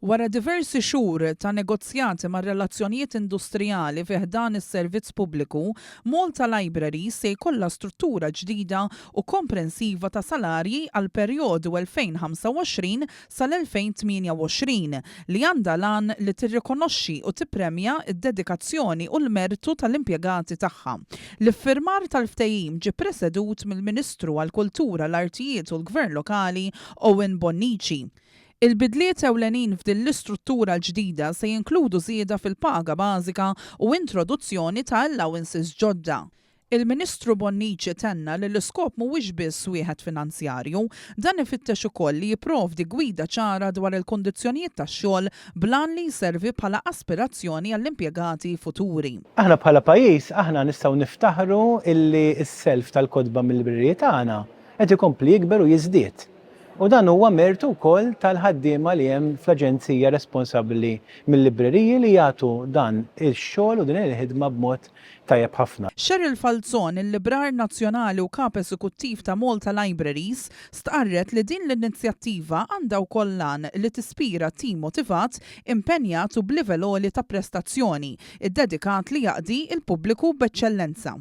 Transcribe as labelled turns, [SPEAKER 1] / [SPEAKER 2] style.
[SPEAKER 1] Wara diversi xhur ta' negozjati mar-relazzjonijiet industrijali fi ħdan is-servizz pubbliku, Malta Libraries se jkollha struttura ġdida u komprensiva ta' salarji għall-perjodu 2025 sal-2028 li għandha l-għan li tirrikonoxxi u tippremja d-dedikazzjoni u l-mertu tal-impjegati tagħha. L-iffirmar tal-ftehim ġie ppresedut mill-Ministru għall-Kultura, l-Artijiet u l-Gvern Lokali Owen Bonnici. Il-bidliet ewlenin f'din l-istruttura l-ġdida se jinkludu żieda fil-paga bażika u introduzzjoni ta' allowances ġodda. Il-Ministru Bonnici tenna li l-iskop mhuwiex biss wieħed finanzjarju, dan ifittex ukoll li jipprovdi gwida ċara dwar il-kundizzjonijiet tax-xogħol bl-għan li jservi bħala aspirazzjoni għall-impjegati futuri.
[SPEAKER 2] Aħna bħala pajjiż aħna nistgħu niftaħru illi s-self tal-kotba mil-libreriji tagħna qed ikompli jikber u jiżdied. U dan huwa mertu wkoll tal-ħaddiema li hemm fl-aġenzija responsabbli mil-libreriji li jagħtu dan ix-xogħol u din il-ħidma b'mod tajjeb ħafna.
[SPEAKER 1] Cheryl Falzon, il-Librar Nazzjonali u Kap Eżekuttiv ta' Malta Libraries, stqarret li din l-inizjattiva għandha wkoll l-għan li tispira tim motivat, impenjat u b'livell għoli ta' prestazzjoni, iddedikat li jaqdi l-pubbliku b'eċċellenza.